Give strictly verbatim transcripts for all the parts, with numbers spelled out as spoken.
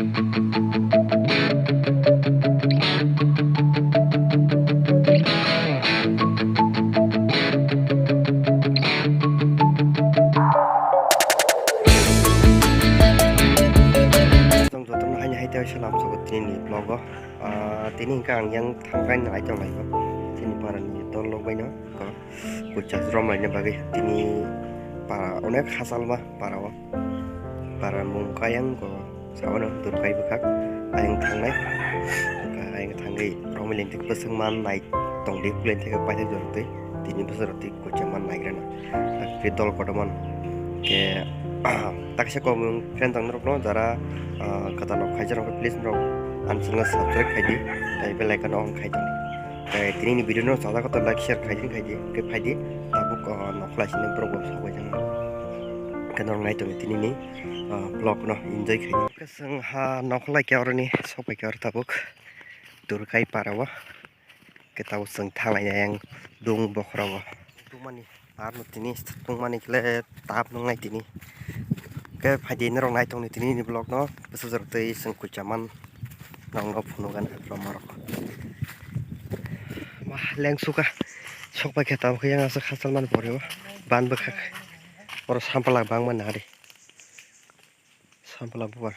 Tong jotono haini hai tei salam sogo tini ni vlog o. Ah, tini hingke ang yang thangkai nai tong lai o. Tini para ni dol log bai no ko kucha rom lai na bagwi tini para onek hachal ma para o. Para mung kayang ko sabono durkai bwkhak ayang thangnai. Ayang thangwi romwi lengthik bwswng man nai tongdi, kulai theke paithak jorok twi tini bwswk rok twi kucha man naigrana. Hakhe dol kotorma khe taksa kok friend tong norokno jara kwtal rok khaijak rok please norok ang channel subscribe khaidi, tei bell icon on khai tongdi. Tei tini ni video no chajak kotor like share khaidi khaidi khe phaidi tabuk nokla sini borok bo sabai jang khe norok nai tongdi tini ni vlog no enjoy khaidi. Chwng ha nokla khe oroni sopai khe oro tabuk durkai para o. Khe tabuk chwng thanglai yang dung bokhorogo. Tungmani arno tini tungmani khle tap nungnai tini. Khe phaidi norok nai tongni tini ni vlog no bwsajak twi chwng kucha man nokno phunukgani romarok. Ma lengsuka sokpai khe tabuk yang aswk hachal man pori o ban bwkhak. Oro sampla bangmani hari. Sampla bubar.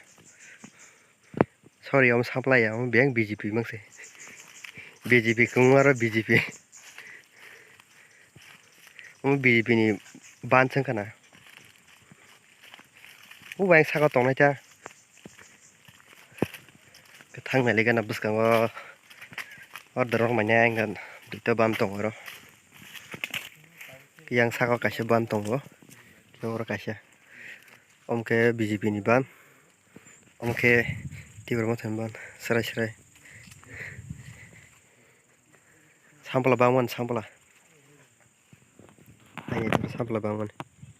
Sorry, omo sampla ya, omo beng B J P mangse. B J P kung aro B J P. Omo B J P ni ban chang kana. O beng saka tongnai ta. Thang nai le gana bwskango. Or dorok manya enggan duita ban tongo oro. Yang saka kaisa ban tongo. Oro kaisa. Omo khe B J P ni ban. Omo khe Tipra Motha ni ban. Srai srai. Sampla bangmani sampla. Ai, sampla bangmani.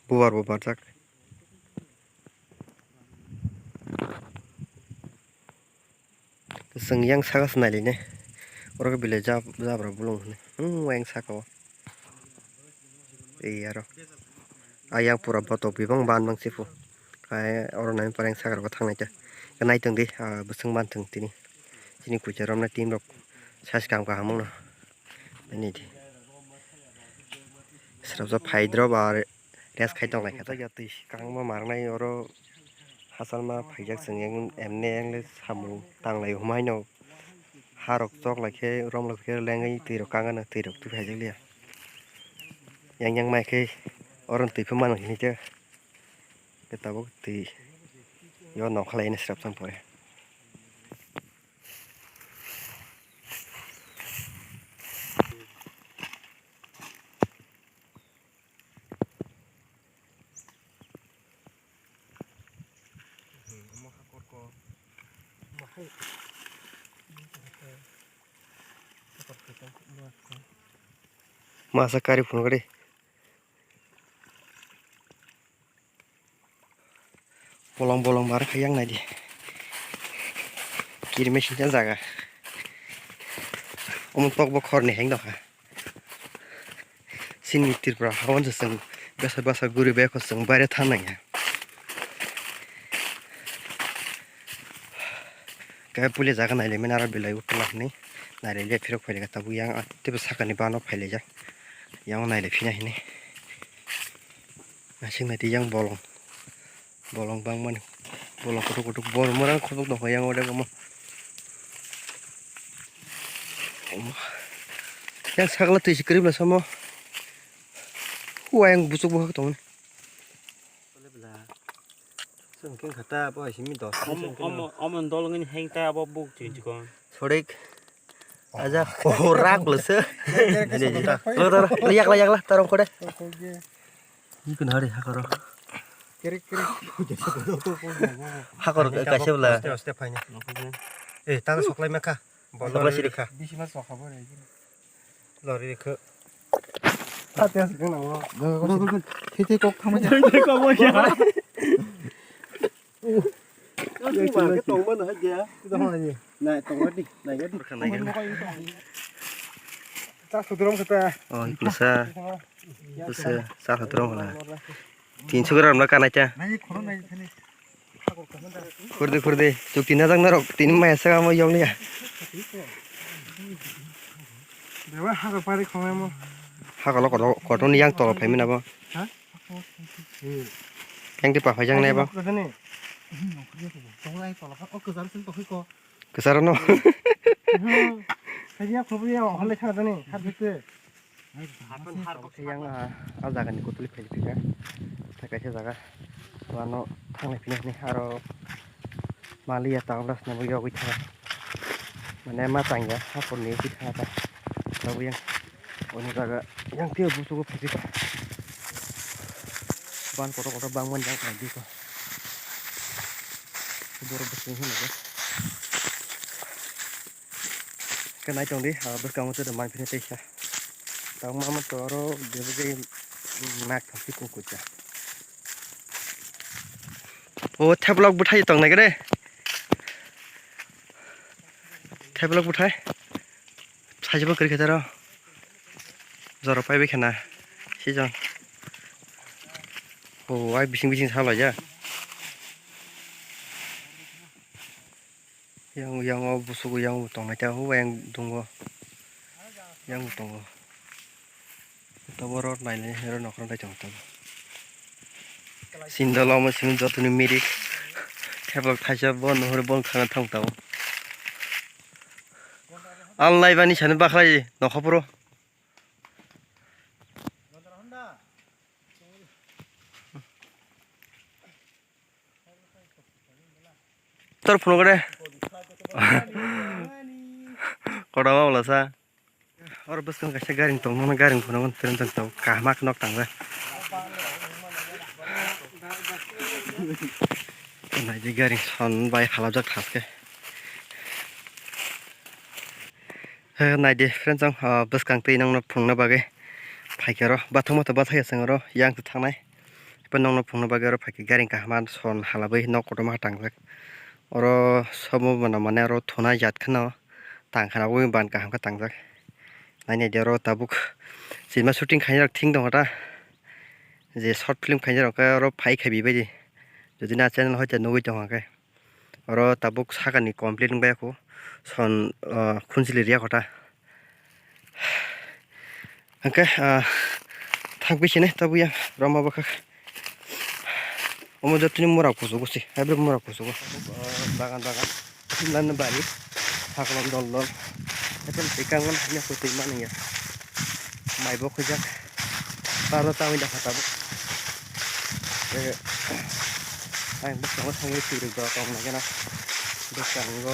Bubar bo barjak. Chwng yang saka se nailainai. Oro khe belai jab-, jabra bolong hwnwi. Hmm, yang saka o. Ei aro. Ayang pura botok bebak ban bang se pho. Kai oro nai pareng saka rok thangnai ta. Nai tong di, ah, bwswng man thung tini. Chini kucha romna team rok size kaham kaham wngno. Nini di. Srapsa phai drop ar rest khai tong lai kha. Twi kwbangma marnai oro hachal ma phaijak chwng yang emne yang le samung tang lai humai no. Harok chok lai khe rom lai khe lengwi twi rok kang gana twi rok twi phaijak liya. Yang yang mai khe oro twi phai mano hinwi khe tabuk twi yo nokha lai ni srapsa pore. Masa kari phunukgwi. Bolong bolong bar khe yang nai di. Kirime singcha jaga. Omo tok bo khorni heng dokha. Sini Tripura hawan se chwng bwsa bwsa guri bai kho chwng baire thangnai ya. Khe puila jaga nai le mena aro belai utla hwnwi nai le phirok phai le tabuk yang teibo sakani bano phai le jak. Yang nai le phina hini. Aswk nai twi yang bolong. Bolong bangmani. Bolong kutuk kutuk. Bor morang kutuk dong yang ode bomo. Yang sakla twi si krip la samo. Hua yang busuk buhak tong. Sengking kata apa simi dos. Omo omo omo dolongin heng ta abo buk twi twi kon. Sodik. Aja. Oh, rak lese. Ini, ini. Lo, lo, lo, yakla, yakla, tarong kode. Ini kena hari hakoro. Kirik, kirik. Hakoro kaisa bela. Aste, aste, fine. Eh, tang soklai mekha. Soklai siri kha. Bisi mas sokha bo re. Lori kho. Tate as kena wo. Go, go, go, go. Thete kok thama ja. Thete kok bo ja. Yang cuma ke tong mana aja. Itu mana ni? Nai tong di, nai di. Chak sudrom kata. Oh, ikusa. Ikusa, chak sudrom kata. Tinso gram na kana cha. Nai khoro nai thani. Khurdi khurdi, chukti najak norok, tini maya saka mo yong liya. Beba, hako pari khongai mo. Hako lo koto, koto ni yang tolo phaimani abo. Ha? Yang di paphai jang nai bo. Kwcharo no. Kaya khobri ya, hole kha jani, kha bikte. Yang, ah, ah, jaga ni kutuli phai phika. Tha kaisa jaga. Wano thanglai phini hini aro maliya tangla sna bo yogwi tha. Mane ma tangya, ha por ni yogwi tha ta. Abo yang, oni jaga, yang tio busugo phai phika. Ban kotor kotor bangmani yang tang diko. Borok bwswng hino de. Khe nai tong di, ah, bwskango tei manphini teisa. Tang ma to oro bebagwi, mm, nak thangsi kukucha. O theblok bwthai tong nai khe de. Theblok bwthai. Sajibo kwrwi khe taro. Jora paibai khena. Season. O ai bising bising salai ya. Yang, yang o busugo yang bo tongnai ta, o yang dungo. Yang bo tongo. Taboro nailai hero nokra dai tongo tabo. Sindalo omo simi jotoni mirik. Theblok thaisa bo nuhur bo khana thang tabo. Al naibani sani bakhlai nokha phuru. Tor phunuk de. Koda ma wala sa. Oro bwskang kaisa gari tong mano, gari phunuk tong tong kaham khe nok tang. Naidi gari son bai halajak thaske. He, naidi friends, ang, ah, bwskang twi nokno phunukna bagwi phaikhe oro bathang mata bathai ya chwng oro yang thangnai. Abo nokno phunukna bagwi oro phaikhe gari kaham son halabwi nok kotorma tangjak. Oro sobo mano mane oro thunai jat kheno tang khana ui ban kaham khe tangjak. Nainai de oro tabuk cinema shooting khainai rok thing tongo ta. Je short film khainai rok khe oro phai khe bibaidi. Jodi na channel hoite nugui tongo khe. Oro tabuk sakani complete wngbai kho. Son, ah, khunchili riya kho ta. Hwnkhe, ah, thang bisini tabuk yang roma bwkhak. Omo jotoni mura kuchugo se, haibrwi mura kuchugo. Ah, bagan bagan. Nani bari. Hakolom dol dol. Haikhe twi kango hanya kho twi mani ya. Mai bo khujak. Paro tangwi dakha tabuk. Eh, ang bwskango thangwi twi rwk do tong nai gana. Bwskango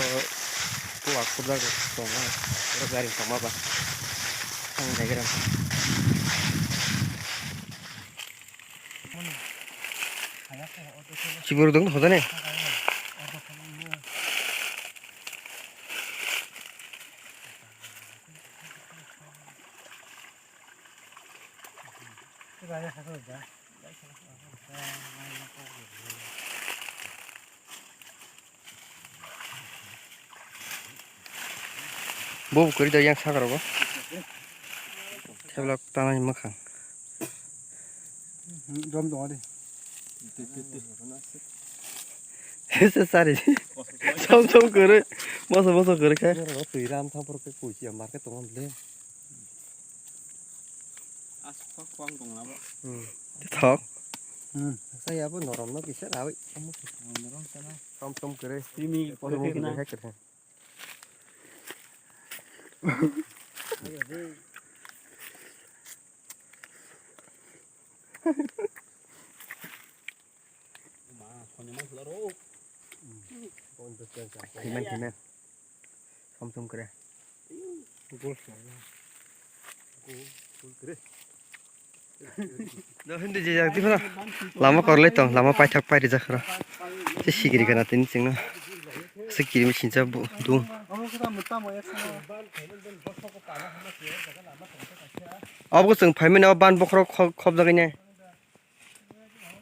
kuwa khurjak rok tongo. Oro gari tongma ba. Thang nai gana. Chiburu dong hoda ne. Bo kwrwi da yang saka rogo. Theblok tanai mwkhang. Dom dong de. Hese sari. Som som kwrwi. Moso moso kwrwi khe. Twi ram thang por khe kuchi market tong le. Aswk kwang tong na bo. Hmm. Thok. Hmm. Saya bo norom no kisa rawi. Norom sana. Som som kwrwi. Timi. Som som kwrwi. Himan himan. Som som kre. Do hindi je jak dikho. Lama korlai tong, lama paithak pai rijak khoro. Se sikiri kana tini chingno. Se kiri mi sincha bu dum. Obo chwng phaimani o ban bokhorok khobjagwi nai.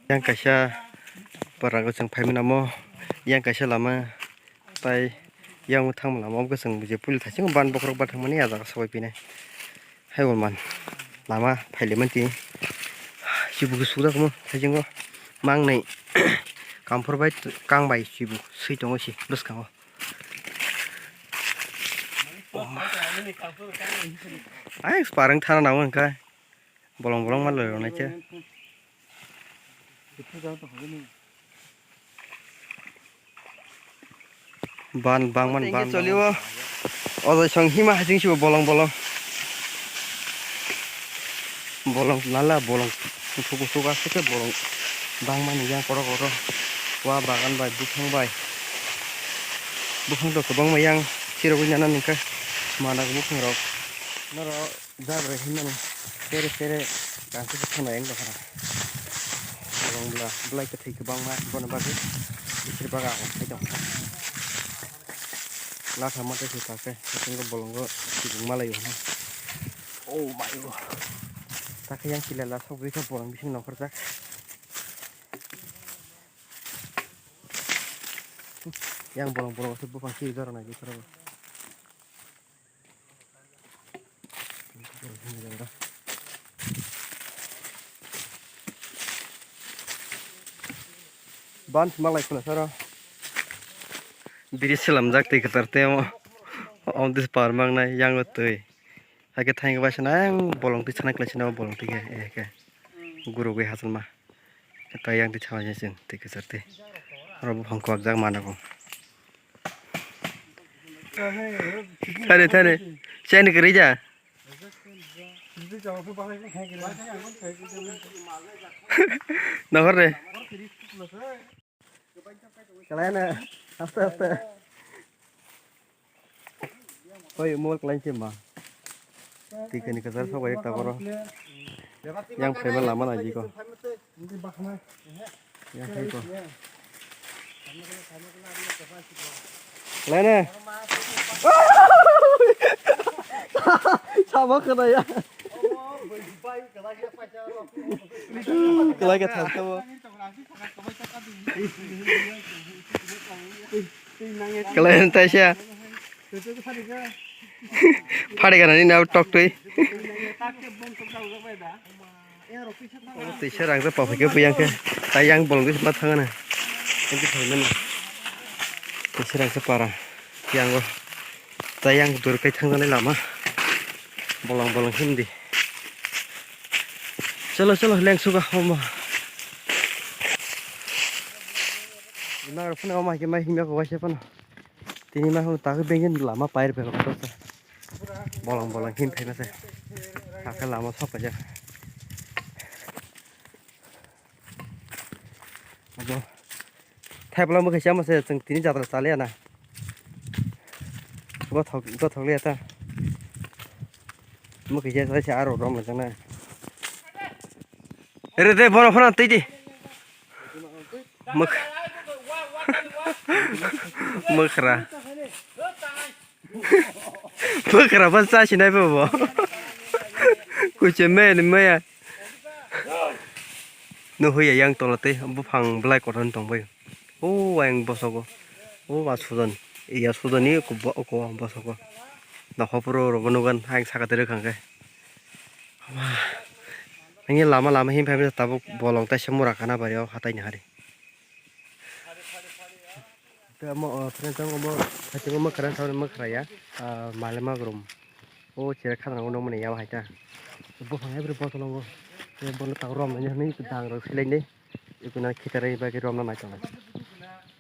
Yang kaisa bwrang o chwng phaimani omo, yang kaisa lama tai yang thangma lama omo chwng je puli thaichung ban bokhorok ba thangmani ah jaga sogwi pinai. Hai bo man lama phailaimani tini. Chubu sukjak omo thaichungo mangnai. Kamphor bai kang bai sibu swi tongo si bwskango. Ai, parang thana nango hwnkhai. Bolong bolong ma loi rwnai khe. Ban bang man ban. Choli o. Ojoi song hima hajing sibo bolong bolong. Bolong nala bolong. Kuthuk kuthuk aswk khe bolong. Bang mani yang korok korok. Wa bagan bai buphang bai. Buphang rok kwbangma yang sirogwi nana ningkha. Manak buphang rok. Norok. Jabra hinmani sere sere kangkhe se thangna yang dokhara. Bolong bwla bwlai kwthwi kwbangma bono bagwi bisir baga o khai tong. Latha mate se takhe, bisingo bolongo sibung malai o hwnwi. Oh my God. Takhe yang kila la sogwi khe bolong bising nongkhorjak. Yang bolong bolong se buphang siri jora nai bisoro. Ban malai khuna saro. Biri selamjak twi kwchar tei omo. Om dis par mangnai yango twi. Hakhe thango bai sana yang bolong twi sana klai sana bolong twi khe. Eh, khe. Gurugwi hachal ma. Khe ta yang twi chawai chwng twi kwchar twi. Oro buphang kwbajak manago. Thani, thani. Cheni kwrwi ja. Nohor re. Kalai na. Aste, aste. Oi, mol kalai se ma. Twi kani kwchar sok bai taboro. Yang phaima lama na jiko. Yang hai ko. Lene. Sama kena ya. Kelai ke thang tamo. Kelai entai sia. Phari gana ni nabo tok twi. Twi serang se paphai khe buyang khe. Tai yang bolong twi ma thangana. Twi serang se para. Yango. Tai yang dur kai thangjanai lama. Bolong bolong hindi. Cholo cholo leng suga homo. Ima rok phano omo hai khe mai himya kok waisa phano. Tini ma hwn tagwi bengin lama pair bebak kotor sa. Bolong bolong him phaima se. Hakhe lama sok kaijak. Abo thaiplak mwkhai se omo se chwng tini jatra chaliya na. Gothok gothok liya ta. Mwkhai se aro rom jana. Re de bono phano twi di. Mukh-, mukhra. Mukhra ban cha sinai bo bo. Kuche me ni maya. No huya yang tola tei buphang belai kotor tong bai. O ayang bosogo. O ba sudan. Iya sudan ni ko bo-, ko bosogo. Nokhopro rogo nugan ayang saka tere khangke. Ani lama lama him phaimani tabuk bolong taisa mura kana bari o hatai ni hari. Tei omo, o, friend, tamo omo, hati omo kwran thani mwkhra ya, ah, malema grum. O chere khana o nokmani ya hai ta. Buphang hai bwrwi botolongo. Tei bono tak rom nani hwnwi dang rok silai nai. Eko na khitarwi bagwi romna nai tongo.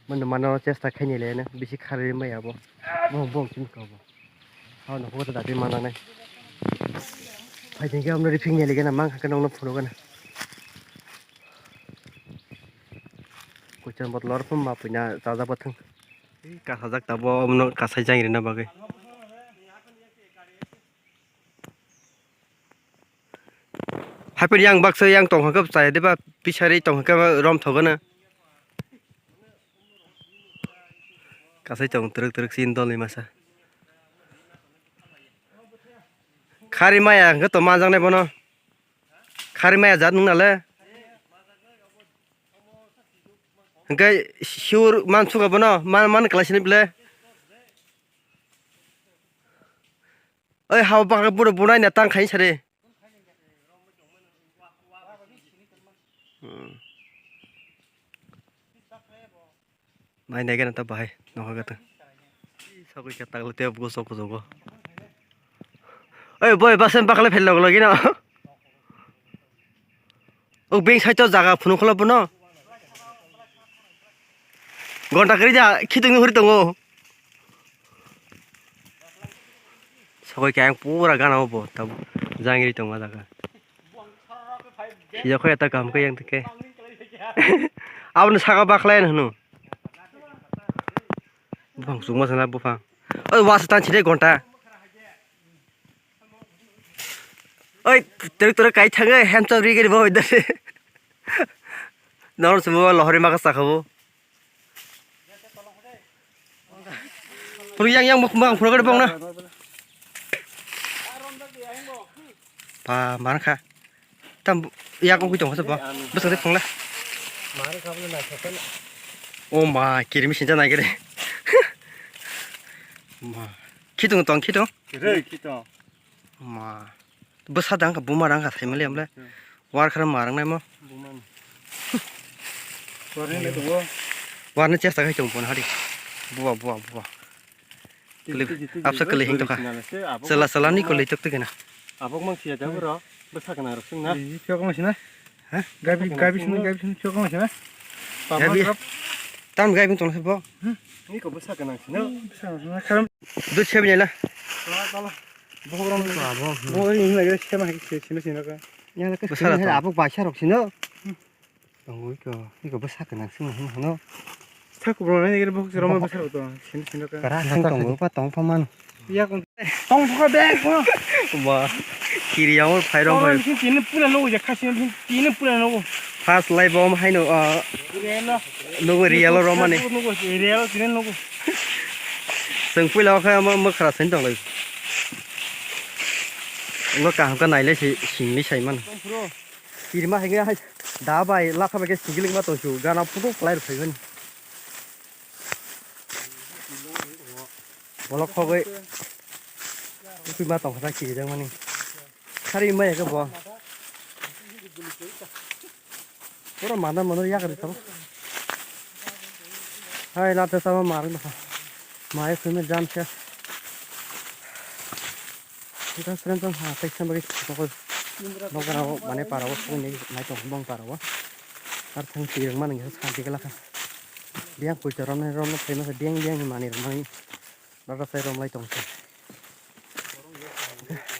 Mano mano chesta khaini le na bisi kharwi maya bo. Bo bo chim ko bo. Hao no ko da di mana nai. Phai jeng ke amno rifing ni le gana mang kha nokno phuru gana. Kuchon bottle rok ma puina chajak bathang. Kasajak tabo omono kasai jang rina bagwi. Haphir yang baksa yang tongkha khe chaya diba pisari tongkha khe rom thogana. Kasai tong twrwk twrwk sin dolni masa. Khari maya hwnkhe to manjaknai bono. Khari maya jat nung nale. Hwnkhe sure mansuka bono, man, man kwlaisini bwle. Oi, hao baka buro bunai na tang khaini sari. Hmm. Nai nai gana ta bahai nokha gata. Sagwi khe takle tei bwsok kuchugo. Oi boi basen bakle phel log logino. O beng side o jaga phunuk kholo bono. Gonta kari ja khitung huri tongo. Sagwi khe ang pura gana o bo tabuk jangri tongo jaga. Sijak khe eta kaham khe yang tike. Aboni saka bakhlai hwno. Buphang chukma sana buphang. Oi wasa tan chide gonta. Oi tere tere kai thange hem chok ri gari bo dare. Nor sumo lohori maka sakabo. Puru yang yang muk mang puru gari bong na. Pa man kha. Tam ya kong kuitong kha bo. Bwswk de phung la. O ma kiri machine ja nai gere. Ma khitung tong khitung. Re khitung. Ma bwsa dang kha buma dang kha thaimali amle. War khara ma rang nai mo. Bumani. War ni le tongo. War ni chesta khai tong pon hari. Bua bua bua. Kili, apsa kili hing tokha. Chela chela ni kuli tok tikina. Abok mang siya jago ro. Bwsa kana rok sing na. Ih, phiok mang sina. Ha? Gabi, gabi sina, gabi sina, phiok mang sina. Gabi. Tam gabi tong sabo. Ni ko bwsa kana sina. Bwsa kana sina. Karam. Du chebi nela. Tala, tala. Bohok rom. Bohok rom. Bohok rom lagi sema hai sima sina ka. Ya ka sina abok baisa rok sina. Tongwi ko, iko bwsa gwnang sima hino hino. Sa kubro nai gere bok roma bwsa rok to, sin sin ka. Kara sang tongo pa tong pa man. Ya kon. Tong pha bek ko. Ba. Kiri yawo phai rong phai. Tini pura no ja khasi tini pura no. First live om haino, ah, Real. Nogo real romani. Nogo real tini nogo. Seng puila kha mo mo khara sen tong lai. Ngo kaham ka naile si singli sai man. Tong puro. Kirima hai khe hai da bai lakha bai khe sigilingma tongsu gana puto kwlai rw phaimani. Bolok khogwi twi ma tongkha kirijak mani. Khari mai khe bo. Pura manda mano yak ri tong. Hai late sama mar nokha. Mai khwime jam se. Friends, friends, ang ha, teisa bagwi nokha, nokha, mane para o songni nai tong bong para o. Ar thang twi rwngmani khe santi khe lakha. Biyang puisa romnai romno phaima khe biyang biyang ni manwi rwmani. Bata sai romlai tong khe.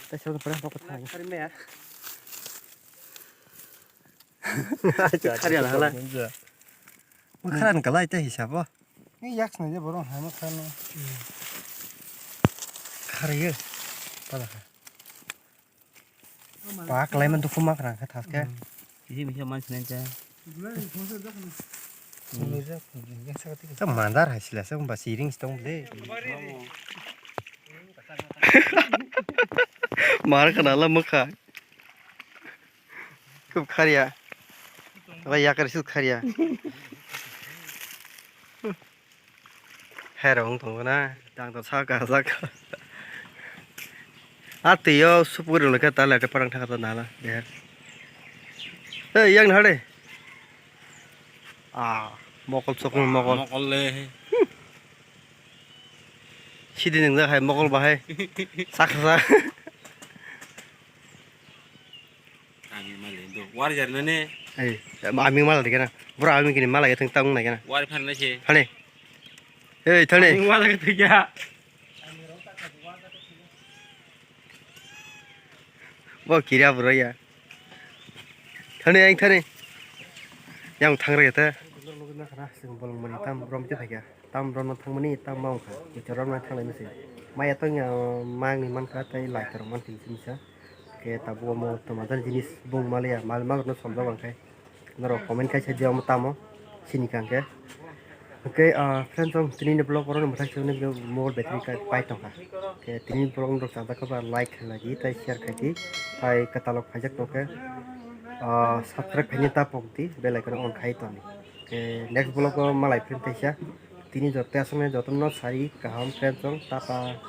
Teisa bagwi friends nokha thang. Khariya na hala. Khariya na hala ita hisabo. Ni yak sini je borong hama khano. Khariya. Pada kha. Pak lai man dukhu mak rang kha thaske. Isi misi man sini je. Ta mandar hai sila sa ba siring stong de. Mar kana la mukha. Kub khariya. Wala yakar sut khariya. Hero wng tongo na. Tang to saka saka. A twi o supuri lo khe ta lete parang thaka to nala. De. Ei yang na de. Ah, mokol sokong mokol. Mokol le. Sidi nung jak hai mokol bahai. Saksa. Ami male do. War jar nane. Ei, ami mala de kana. Bro ami kini mala ya tang tang na kana. War phan na se. Hane. Ei, thane. Ami wala ka tiga. Bo kira bro ya. Thani ang thani. Yang thang re ta. Bolong mani tam rom te thakya. Tam rom thang mani tam ma ongkha. Kisa rom na thang lai mese. Maya tong ya mang ni man kha tai lai tor man tin sin sa. Ke tabo mo to ma jan jinis bung maliya mal mal no som jabang khai. Norok comment khai se diya omo tamo sini kang khe. Hwnkhe, ah, friends, ang tini ni vlog oro mwthang sini mobile battery kai pai tongkha. Hwnkhe tini ni vlog norok chajak khe ba like khlai di, tei share khai di, tei kwtalok khaijak tong khe, ah, subscribe khaina ta pok di, bell icon on khai tong di. Hwnkhe next vlog o malai friend teisa. Tini joto aswk nai joto no sari kaham friends, ang tata.